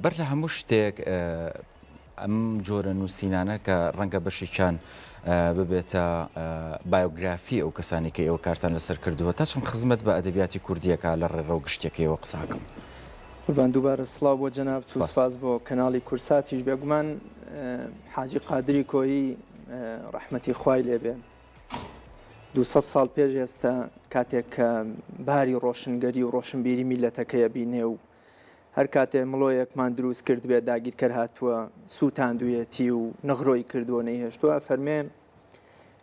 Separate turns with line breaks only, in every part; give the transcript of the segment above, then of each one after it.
بەر لە هەموو شتێک ئەم جۆرە نووسینانە کە ڕەنگە بەشێکیان ببێتە بایۆگرافی ئەو کەسانی کە ئێوە کارتان لەسەر کردووە تا چەند خزمەت بە ئەدەبیاتی کوردیەکە لە ڕێڕەو گشتیەکەیەوە قساکەم.
قوربان دووبارە سڵاو بۆ جەنابت و سپاس بۆ کەناڵی کورساتیش بێگومان حاجی قادری کۆیی ڕەحمەتی خوای لێبێ 200 ساڵ پێش ئێستا کاتێک کە باری ڕۆشنگەری و ڕۆشنبیری میلەتەکەیە بینێ و هەر کاتێ مڵۆیەکمان دروست کردبێ داگیرکەر هاتووە سووتاندوویەتی و نغرۆی کردووە نەیهێشتووە ئەفەرمێ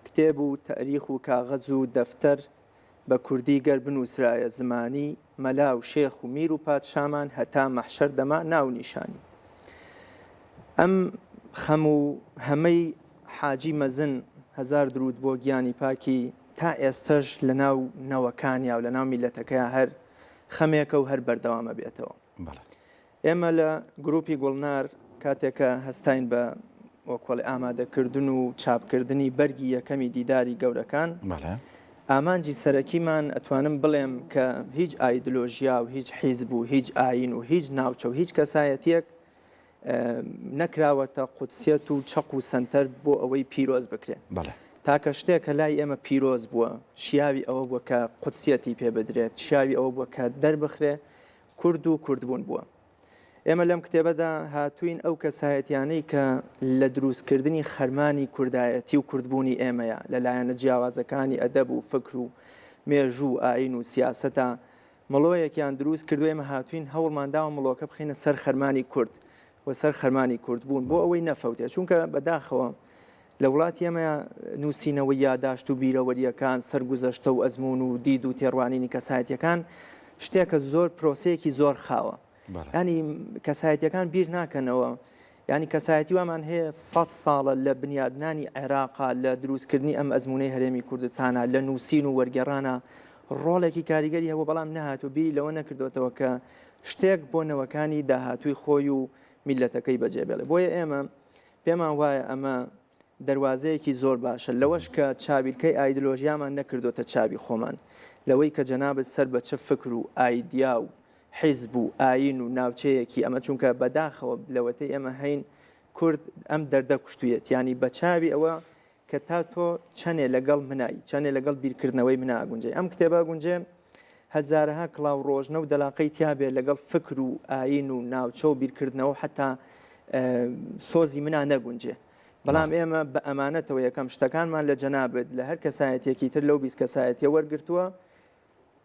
کتێب و تەئریخ و کاغەز و دەفتەر بە کوردی گەر بنووسرایە زمانی مەلا و شێخ و میر و پادشامان هەتا مەحشەر دەما ناو نیشانی ئەم خەم و هەمەی حاجی مەزن هەزار دروود بۆ گیانی پاکی تا ئێستەش لە ناو نەوەکانیا و لە ناو میلەتەکەیا هەر خەمێکە و هەر بەردەوام ئەبێتەوە. ئێمە لە گروپی گوڵنار کاتێک کە هەستاین بە وەکوڵی ئامادەکردن و چاپکردنی بەرگی یەکەمی دیداری گەورەکان ئامانجی سەرەکیمان ئەتوانم بڵێم کە هیچ ئایدلۆژیا و هیچ حیزب و هیچ ئاین و هیچ ناوچە و هیچ کەسایەتیەک نەکراوەتە قودسیەت و چەق و سەنتەر بۆ ئەوەی پیرۆز بکرێ. تاکە شتێک کە لای ئێمە پیرۆز بووە، شیاوی ئەوە بووە کە قودسیەتی پێ بدرێت، شیاوی ئەوە بووە کە دەربخرێ، کورد و کوردبوون بووە. ئێمە لەم کتێبەدا هاتووین ئەو کەسایەتیانەی کە لە دروستکردنی خەرمانی کوردایەتی و کوردبوونی ئێمەیە لە لایەنە جیاوازەکانی ئەدەب و فکر و مێژوو و ئایین و سیاسەتا مڵۆیەکیان دروست کردوە ئێمە هاتوین هەوڵمان داوە مڵۆکە بخەینە سەر خەرمانی کورد و سەر خەرمانی کورد بوون بۆ ئەوەی نەفەوتێ چونکە بەداخەوە لە وڵاتی ئێمە نووسینەوەی یاداشت و بیرەوەریەکان سەرگوزەشتە و ئەزمون و دید و تێڕوانینی کەسایەتیەکان شتێکە زۆر پرۆسەیەکی زۆر خاوە ینی کەسایەتیەکان بیر ناکەنەوە یانی کەسایەتی وامان هەیە سەد ساڵە لە بنیادنانی عێراقا، لە دروستکردنی ئەم ئەزموونەی هەرێمی کوردستانا، لە نووسین و وەرگێڕانا ڕۆڵێکی کاریگەری هەبوو، بەڵام نەهاتوو بیری لەوە نەکردۆتەوە کە شتێک بۆ نەوەکانی داهاتووی خۆی و میللەتەکەی بەجێ بێڵێ. بۆیە ئێمە پێمان وایە ئەمە دەروازەیەکی زۆر باشە لەوەش کە چاویلکەی ئایدلۆژیامان نەکردۆتە چاوی خۆمان، لەوەی کە جەنابت سەر بە چ فکر و ئایدیا و حیزب و ئایین و ناوچەیەکی ئەمە چونکە بەداخەوە لەوەتەی ئێمە هەین کورد ئەم دەردە کوشتویەت ینی بە چاوی ئەوە کە تا تۆ چەنێ لەگەڵ منای چەنێ لەگەڵ بیرکردنەوەی منا ئەگونجێ ئەم کتێبە گونجێ هەزارەها کڵاو ڕۆژنە و دەلاقەی تیابێ لەگەڵ فکر و ئایین و ناوچە و بیرکردنەوە حتا سۆزی منا نەگونجێ بەڵام ئێمە بە ئەمانەتەوە یەکەم شتەکانمان لە جەنابت لە هەر کەسایەتێکی تر لەو 20 کەسایەتیە وەرگرتووە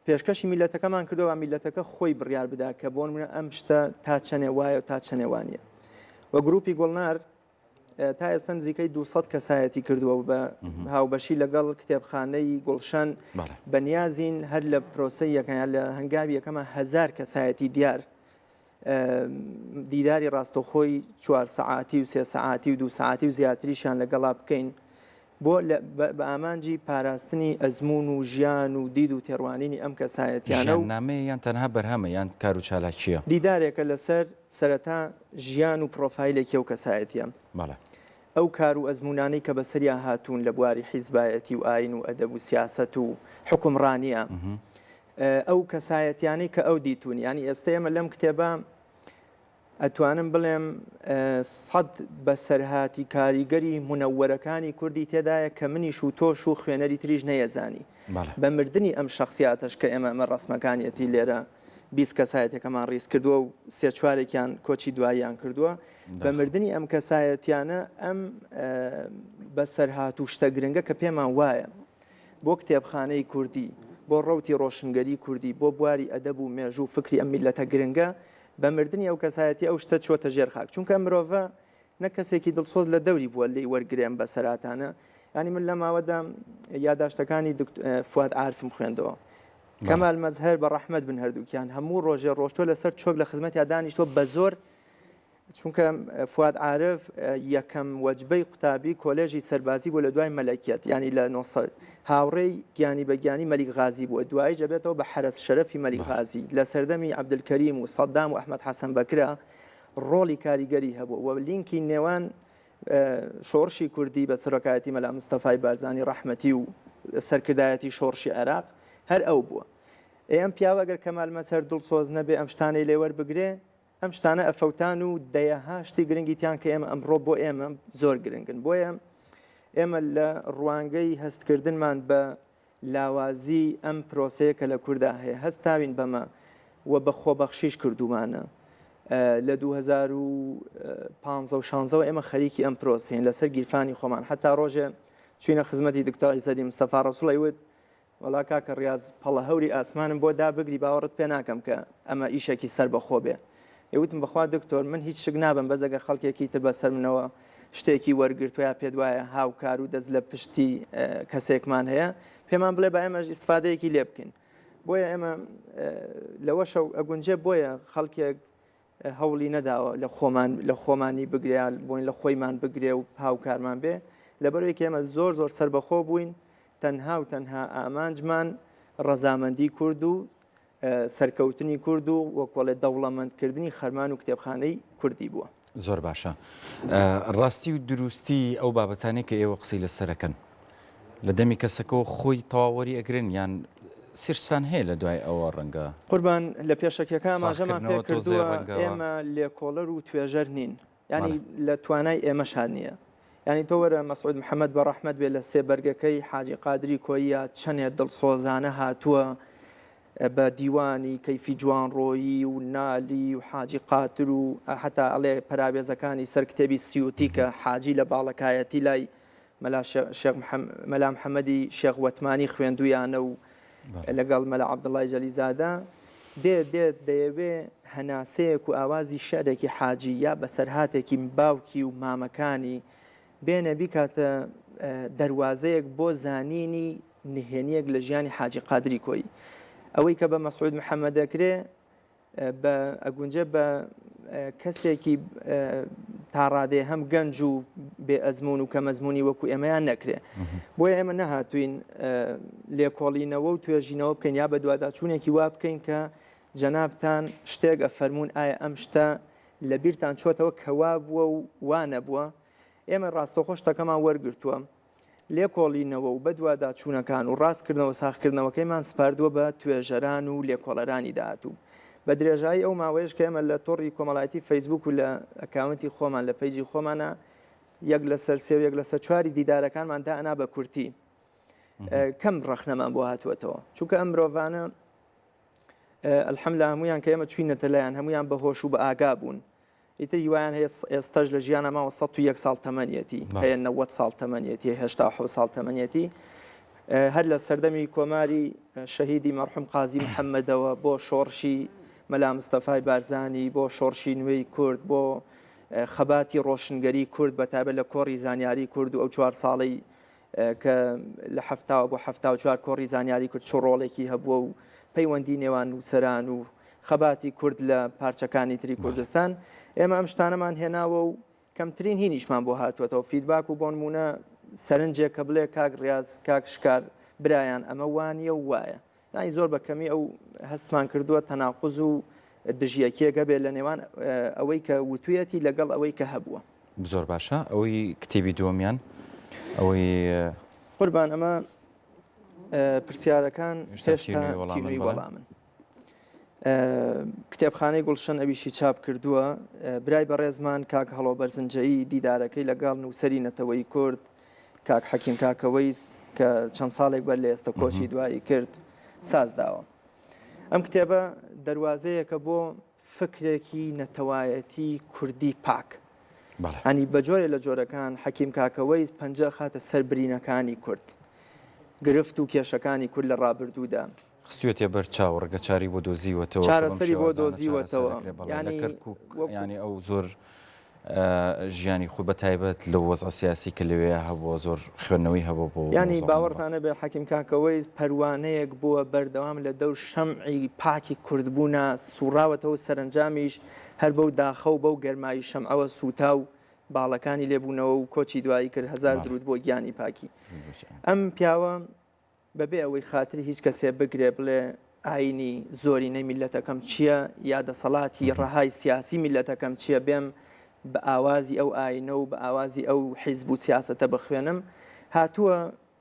پێشکەشی میللەتەکەمان کردووە با میللەتەکە خۆی بڕیار بدا کە بۆ نمونە ئەم شتە تا چەنێ وایە و تا چەنێ وانە و گروپی گوڵنار تا ئێستا نزیکەی 200 کەسایەتی کردووە و بە هاوبەشی لەگەڵ کتێبخانەی گوڵشەن بەنیازین هەر لە پرۆسەی یەکەیان لە هەنگاوی یەکەمە هەزار کەسایەتی دیار دیداری ڕاستەوخۆی چوار سەعاتی و سێ سەعاتی و دوو سەعاتی و زیاتریشیان لەگەڵا بکەین بۆ بە ئامانجی پاراستنی ئەزموون و ژیان و دید و تێڕوانینی ئەم کەسایەتیانە و.
ژیاننامەیە یان تەنها بەرهەمە یان کار و چالاکییە؟
دیدارێکە لەسەر سەرەتا ژیان و پڕۆفایلێکی ئەو کەسایەتییە.
بەڵێ.
ئەو کار و ئەزموونانەی کە بەسەریا هاتوون لە بواری حیزبایەتی و ئایین و ئەدەب و سیاسەت و حوکمڕانییە. ئەو کەسایەتیانەی کە ئەو دیتوون یانی ئێستە ئێمە لەم کتێبە ئەتوانم بڵێم سەد بەسەرهاتی کاریگەری مونەوەرەکانی کوردی تێدایە کە منیش و تۆش و خوێنەری تریش نەیەزانی بە مردنی ئەم شخصیاتەش کە ئێمە ئەمە ڕسمەکانیەتی لێرە 20 کەسایەتەکەمان ڕیز کردووە و سێ چوارێکیان کۆچی دواییان کردووە بە مردنی ئەم کەسایەتیانە ئەم بەسەرهات و شتە گرنگە کە پێمان وایە بۆ کتێبخانەی کوردی، بۆ ڕەوتی ڕۆشنگەری کوردی، بۆ بواری ئەدەب و مێژوو و فکری ئەم میللەتە گرنگە، بە مردنی ئەو کەسایەتیە ئەو شتە چووەتە ژێر خاک، چونکە ئەم مرۆڤە نە کەسێکی دڵسۆز لە دەوری بووە لێی وەرگرێ ئەم بەسەراتانە، یانی من لە ماوەدا یاداشتەکانی فواد عارفم خوێندەوە، کەمال مەزهەر بە ڕەحمەت بن هەردووکیان هەموو ڕۆژێ ڕۆشتووە لەسەر چۆک لە خزمەتیا دانیشتووە بە زۆر چونکە فواد عارف یەکەم وەجبەی قوتابی کۆلێژی سەربازی بوو لە دوای مەلەکیەت یانی لە 900 هاوڕێی گیانی بە گیانی مەلیک غازی بووە دوایی دەبێتەوە بە حەرەس شەرەفی مەلیک غازی لە سەردەمی عەبدولکەریم و سەدام و ئەحمەد حەسەن بەکرە ڕۆڵی کاریگەری هەبوو و لینکی نێوان شۆڕشی کوردی بە سەرۆکایەتی مەلا مستەفای بارزانی ڕەحمەتی و سەرکردایەتی شۆڕشی عێراق هەر ئەو بووە. ئێ ئەم پیاوە گەر کەمال مەزهەر دڵسۆز نەبێ ئەم شتانەی لێ وەربگرێ؟ ئەم شتانە ئەفەوتان و دەیەها شتی گرنگی تیان کە ئێمە ئەمڕۆ بۆ ئێمە زۆر گرنگن. بۆیە ئێمە لە ڕوانگەی هەستکردنمان بە لاوازی ئەم پرۆسەیە کە لە کوردا هەیە هەستاوین بەمە و بە خۆبەخشیش کردوومانە. لە 2015 و 16 ئێمە خەریکی ئەم پرۆسەین لەسەر گیرفانی خۆمان. حتا ڕۆژێ چوینە خزمەتی دکتۆر عیزەدین مستەفا ڕەسوڵ ئەیوت وەڵا کاکە ڕیاز پەڵە هەوری ئاسمانم بۆ دابگری باوەڕت پێ ناکەم کە ئەمە ئیشێکی سەربەخۆ بێ. ئێ وتم بەخوا دکتۆر من هیچ شک نابەم بەس ئەگەر خەڵکێکی تر بەسەر منەوە شتێکی وەرگرتوە یا پێت وایە هاوکار و دەست لە پشتی کەسێکمان هەیە پێمان بڵێ با ئێمەش ئیستفادەیەکی لێ بکەین. بۆیە ئێمە لەوەشە ئەگونجێ بۆیە خەڵکێک هەوڵی نەداوە لە خۆمان لە خۆمانی بگرێ بۆین لە خۆیمان بگرێ و هاوکارمان بێ لەبەرەوەی کە ئێمە زۆر زۆر سەربەخۆ بووین تەنها و تەنها ئامانجمان ڕەزامەندی کورد و سەرکەوتنی کورد و وەکوەڵێ دەوڵەمەندکردنی خەرمان و کتێبخانەی کوردی بووە.
زۆر باشە. ڕاستی و دروستی ئەو بابەتانەی کە ئێوە قسەی لەسەرەکەن لە دەمی کەسەکەوە خۆی تەواو وەری ئەگرن یان سرچتان هەیە لە دوای ئەوە ڕەنگە؟
قوربان لە پێشەکیەکە ئاماژەمان پێ کردووە ئێمە لێکۆڵەر و توێژەر نین یانی لە توانای ئێمەشا نییە یانی تۆ وەرە مەسعود محەمەد بە ڕەحمەت بێ لە سێ بەرگەکەی حاجی قادری کۆییە چەنێ دڵسۆزانە هاتووە بە دیوانی کەیفی جوانڕۆیی و نالی و حاجی قاتر و حتا ئەڵێ پەراوێزەکانی سەر کتێبی سیوتی کە حاجی لە باڵەکایەتی لای مەلا شێخ مەلا محەممەدی شێخ وەتمانی خوێندویانە و لەگەڵ مەلا عەبدوڵای جەلیزادە دێ دێت دەیەوێ هەناسەیەک و ئاوازی شعرێکی حاجی یا بەسەرهاتێکی باوکی و مامەکانی بێنێ بیکاتە دەروازەیەک بۆ زانینی نهێنیەک لە ژیانی حاجی قادری کۆیی. ئەوەی کە بە مەسعود محەمەد دەکرێ بە ئەگونجێ بە کەسێکی تاڕادێ هەم گەنج و بێ ئەزمون و کەم ئەزمونی وەکو ئێمەیان نەکرێ. بۆیە ئێمە نەهاتوین لێکۆڵینەوە و توێژینەوە بکەین یا بەدواداچوونێکی وا بکەین کە جەنابتان شتێک ئەفەرموون ئایا ئەم شتە لە بیرتان چۆتەوە کە وا بووە و وا نەبووە؟ ئێمە ڕاستەوخۆ شتەکەمان وەرگرتووە. لێکۆڵینەوە و بەدواداچوونەکان و ڕاستکردنەوە ساغکردنەوەکەیمان سپاردووە بە توێژەران و لێکۆڵەرانی داهاتوو. بە درێژایی ئەو ماوەیەش کە ئێمە لە تۆڕی کۆمەڵایەتی فەیسبووک و لە ئەکاونتی خۆمان لە پەیجی خۆمانە یەک لەسەر سێ و یەک لەسەر چواری دیدارەکانمان دائەنا بە کورتی کەم ڕەخنەمان بۆ هاتووەتەوە چونکە ئەم مرۆڤانە الحمد لله هەمویان کە ئێمە چوینەتە لایان هەمویان بە هۆش و بە ئاگا بوون ئیتر هیوایان هەیە ئێستاش لە ژیانە ماوە 101 ساڵ تەمەنیەتی هەیە 90 ساڵ تەمەنیەتی 87 ساڵ تەمەنیەتی هەر لە سەردەمی کۆماری شەهیدی مەرحوم قازی محەممەدەوە بۆ شۆڕشی مەلا مستەفای بارزانی بۆ شۆڕشی نوێی کورد بۆ خەباتی ڕۆشنگەری کورد بە تایبەت لە کۆڕی زانیاری کورد و ئەو چوار ساڵەی کە لە حەفتاوە بۆ 74 کۆڕی زانیاری کورد چ ڕۆڵێکی هەبووە و پەیوەندی نێوان نووسەران و خەباتی کورد لە پارچەکانی تری کوردستان ئێمە ئەم شتانەمان هێناوە و کەمترین هینیشمان بۆ هاتووەتەوە feedback و بۆنمونە سەرنجێک کە بڵێ کاک ڕاز کاک شکار برایان ئەمە وانە و وایە یانی زۆر بە کەمی ئەو هەستمان کردووە تەناقوز و دژیەکیەک هەبێت لە نێوان ئەوەی کە وتویەتی لەگەڵ ئەوەی کە هەبووە.
زۆر باشە ئەوەی کتێبی دووەمیان ئەوەی.
قوربان ئەمە پرسیارەکان هێشتا تینووی وەڵامن. کتێبخانەی گوڵشەن ئەویشی چاپ کردووە. برای بەڕێزمان کاک هەڵۆ بەرزنجەیی دیدارەکەی لەگەڵ نووسەری نەتەوەی کورد کاک حەکیم کاکەوەیس کە چەند ساڵێک بەر لە ئێستە کۆچی دوایی کرد ساز داوە. ئەم کتێبە دەروازەیەکە بۆ فکرێکی نەتەوایەتی کوردی پاک. ئەنی بە جۆرێ لە جۆرەکان حەکیم کاکەوەیس پەنجە خاتە سەر برینەکانی کورد. گرفت و کێشەکانی کورد لە ڕابردوودا.
خستویەتیە بەر چاو ڕگەچاری بۆ دۆزیوەتەوە کە بەم
چارەسەری بۆ
شێوازانە چارەسەر
دۆزیوەتەوە
دەکرێت بەڵێ لە
یانی
کەرکوک
وەکو.
یانی ئەو زۆر ژیانی خۆی بە تایبەت لەو وەزعە سیاسی کە لەوێ هەبووە زۆر خوێندنەوەی هەبووە بۆ
یانی
مەوزوعانە بەڵێ.
باوەڕتان نەبێ حەکیم کاکەوەیس پەروانەیەک بووە بەردەوام لە دەور شەمعی پاکی کوردبوونا سوڕاوەتەوە سەرەنجامیش هەر بەو داخە و بەو گەرمایی شەمعەوە سووتا و باڵەکانی لێ بوونەوە و کۆچی دوایی کرد هەزار
بەڵێ.
دروود بۆ گیانی پاکی
درود بۆ گیانی.
ئەم پیاوە. بەبێ ئەوەی خاتری هیچ کەسێ بگرێ بڵێ ئاینی زۆرینەی میللەتەکەم چییە یا دەسەڵاتی ڕەهای سیاسی میللەتەکەم چییە بێم بە ئاوازی ئەو ئاینە و بە ئاوازی ئەو حیزب و سیاسەتە بخوێنم هاتووە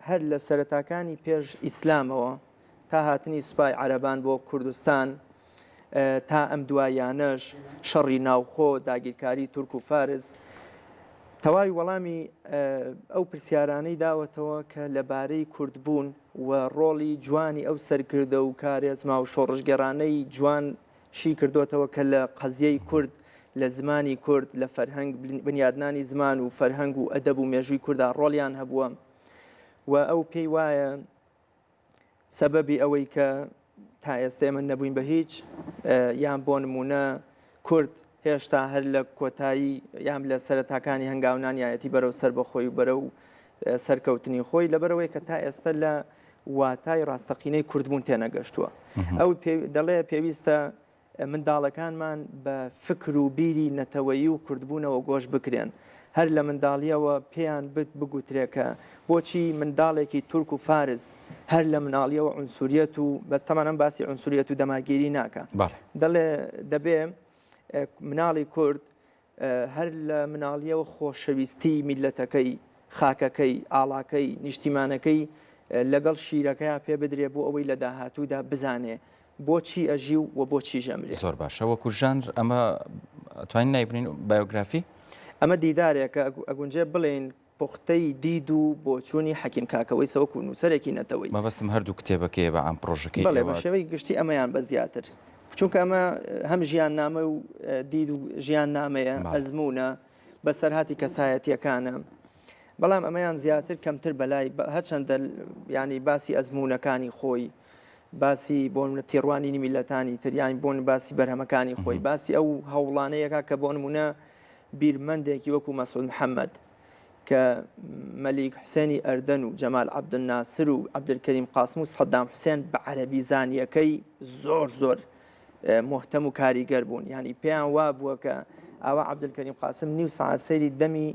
هەر لە سەرەتاکانی پێش ئیسلامەوە تا هاتنی سوپای عەرەبان بۆ کوردستان. تا ئەم دواییانەش شەڕی ناوخۆ، داگیرکاری تورک و فارس، تەواوی وەڵامی ئەو پرسیارانەی داوەتەوە کە لەبارەی کوردبوون و ڕۆڵی جوانی ئەو سەرکردە و کارێزما و شۆڕشگێڕانەی جوان شی کردۆتەوە کە لە قەزیەی کورد، لە زمانی کورد، لە فەرهەنگ، بنیادنانی زمان و فەرهەنگ و ئەدەب و مێژووی کوردا ڕۆڵیان هەبووە و ئەو پێی وایە سەبەبی ئەوەی کە تا ئێستا ئێمە نەبووین بە هیچ یان بۆ نمونە کورد هێشتا هەر لە کۆتایی یان لە سەرەتاکانی هەنگاونانیایەتی بەرەو سەربەخۆی و بەرەو سەرکەوتنی خۆی لەبەرەوەی کە تا ئێستا لە واتای ڕاستەقینەی کوردبوون تێنەگەشتووە ئەو دەڵێ پێویستە منداڵەکانمان بە فکر و بیری نەتەوەیی و کوردبوونەوە گۆش بکرێن، هەر لە منداڵییەوە پێیان بگوترێ کە بۆچی منداڵێکی تورک و فارس هەر لە مناڵییەوە عونسوریەت و بەس تەمان ئەم باسی عونسوریەت و دەمارگیری ناکا دەڵێ دەبێ مناڵی کورد هەر لە مناڵییەوە خۆشەویستی میللەتەکەی، خاکەکەی، ئاڵاکەی، نیشتیمانەکەی لەگەڵ شیرەکەیا پێ بدرێ بۆ ئەوەی لە داهاتوودا بزانێ بۆ چی ئەژی و بۆ چیش ئەمرێ.
زۆر باشە وەکو ژانر ئەمە ئەتوانین ناوی بنێین بایۆگرافی؟
ئەمە دیدارێکە ئەگونجێ بڵێین پوختەی دید و بۆچوونی حەکیم کاکەوەیسە وەکو نووسەرێکی نەتەوەیی.
مەبەستم هەردوو کتێبەکەیە بە عام پڕۆژەکەی
بەڵێ بە شێوەی گشتی ئەمەیان بە زیاتر چونکە ئەمە هەم ژیاننامە و دید و ژیاننامەیە ئەزموونە بەسەرهاتی کەسایەتیەکانە بەڵام ئەمەیان زیاتر کەمتر بەلای هەرچەندە ینی باسی ئەزموونەکانی خۆی باسی بۆ نمونە تێڕوانینی میلەتانی تر یان بۆن باسی بەرهەمەکانی خۆی باسی ئەو هەوڵانەیەکە کە بۆ نمونە بیرمەندێکی وەکو مەسعود محەممەد کە مەلیک حوسێنی ئەردەن و جەمال عەبدولناسر و عەبدولکەریم قاسم و سەدام حوسێن بە عەرەبی زانیەکەی زۆر زۆر مهتەم و کاریگەر بوون یعنی پێیان وا بووە کە ئاوا عەبدولکەریم قاسم نیو سەعات سەیری دەمی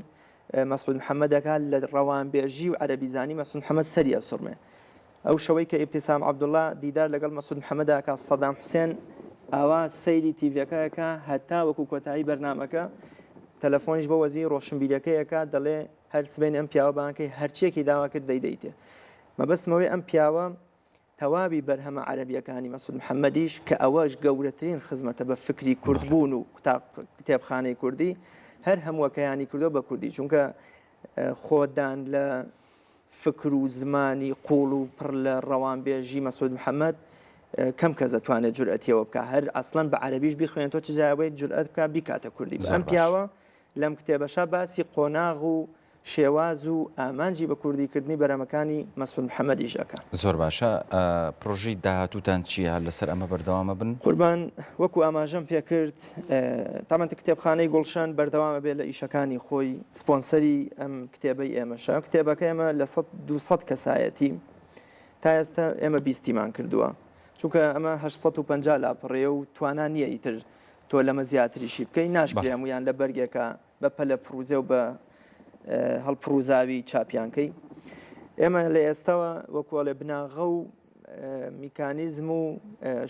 مەسعود محەممەد دەکات لە ڕەوانبێژی و عەرەبیزانی مەسعود محەممەد سەری ئەسوڕمێ ئەو شەوەی کە ئیبتیسام عەبدوڵا دیدار لەگەڵ مەسعود محەمەد ئەکا سەدام حوسێن ئاوا سەیری تیڤەکە ئەکا هەتا وەکو کۆتایی بەرنامەکە تەلەفۆنیش بۆ وەزیری ڕۆشنبیریەکەی ئەکا دەڵێ هەر سبەینێ ئەم پیاوە بانکەی هەرچیەکی داوا کرد دەیدەیتێ مەبەستم ئەوەیە ئەم پیاوە تەواوی بەرهەمە عەرەبیەکانی مەسعود محەمەدیش کە ئەوەش گەورەترین خزمەتە بە فکری کوردبوون و کتێبخانەی کوردی هەر هەمووەکەیانی کردووە بە کوردی چونکە خۆدان لە فکر و زمانی قووڵ و پڕ لە ڕەوانبێژی مەسعود محەمەد کەم کەس دەتوانێت جورئەتیەوە بکا هەر ئەسڵەن بە عەرەبیش بیخوێنێتەوە چ جایەوەی جورئەت بکا بیکاتە کوردی ئەم پیاوە لەم کتێبەشا باسی قۆناغ و شێواز و ئامانجی بە کوردی کردنی بەرهەمەکانی مەسعود محەمەدیش ئەکا.
زۆر باشە پرۆژەی داهاتووتان چییە هەر لەسەر ئەمە بەردەوام ئەبن؟
قوربان وەکو ئاماژەم پێکرد تامەن کتێبخانەی گوڵشەن بەردەوام ئەبێت لە ئیشەکانی خۆی سپۆنسەری ئەم کتێبەی ئێمەشە کتێبەکە ئێمە لە 200 کەسایەتی تا ئێستا ئێمە بیستیمان کردووە چونکە ئەمە 850 لاپەڕەیە و توانا نییە ئیتر تۆ لەمە زیاتریشی بکەی ناشکرێ هەمویان لە بەرگێکە بە پەلە پڕوزێ و بە هەڵپڕوزاوی چاپیان کەی ئێمە لە ئێستاوە وەکوڵێ بناغە و میکانیزم و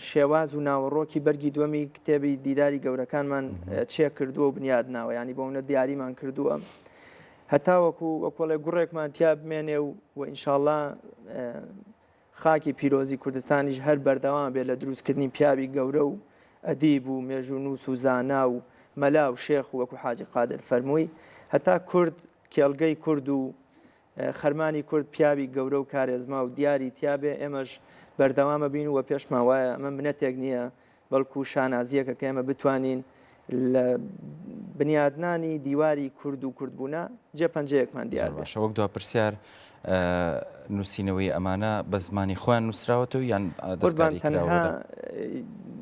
شێواز و ناوەڕۆکی بەرگی دووەمی کتێبی دیداری گەورەکانمان چێ کردووە و بنیاد ناوە ینی بۆ دیاریمان کردووە هەتاوەکو وەکۆڵێ گوڕێکمان تیا بمێنێ و و ئینشاءاللە خاکی پیرۆزی کوردستانیش هەر بەردەوام بێت لە دروستکردنی پیاوی گەورە و ئەدیب و مێژوونووس و زانا و مەلا و شێخ وەکو حاجی قادر فەرمووی هەتا کورد کێڵگەی کورد و خەرمانی کورد پیاوی گەورە و کارێزما و دیاری تیابێ ئێمەش بەردەوامە بین و پێشمان وایە ئەمە منەتێک نییە بەڵکو شانازییەکە کە ئێمە بتوانین لە بنیادنانی دیواری کورد و کوردبوونە جێ پەنجەیەکمان دیار بێ.
باشە وەک دوا پرسیار نووسینەوەی ئەمانە بە زمانی خۆیان نووسراوەتەوە یان
قوربان
دەستکاری کراوە؟
تەنها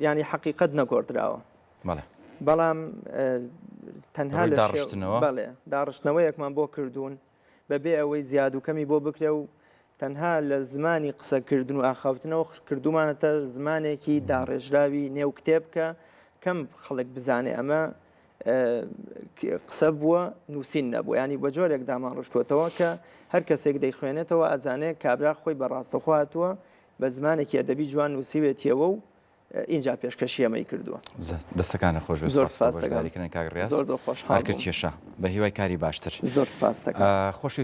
یانی حەقیقەت نەگۆڕدراوە.
بەڵێ.
بەڵام تەنها
ڕووی
لە
داڕشتنەوە؟
بەڵێ داڕشتنەوەیەکمان بۆ کردوون بەبێ ئەوەی زیاد و کەمی بۆ بکرێ و تەنها لە زمانی قسەکردن و ئاخاوتنەوە کردوومانەتە زمانێکی داڕێژراوی نێو کتێب کە کەم خەڵک بزانێ ئەمە قسە بووە نووسین نەبوو ینی بە جۆرێک دامان ڕشتوەتەوە کە هەر کەسێک دەیخوێنێتەوە ئەزانێ کابرا خۆی بە ڕاستەخۆ هاتووە بە زمانێکی ئەدەبی جوان نووسیوێتیەوە و ئینجا پێشکەشی ئەمەی کردووە.
دەستەکانت خۆش بێت
زۆر
سپاس بۆ
سپاست دەکەم
بەشداریکردن کاک ڕیاز
زۆر زۆر خۆشحاڵ
هەرکرد
بووم
کێشە بە هیوای کاری باشتر
زۆر سپاست دەکەم.
خۆشەویستان.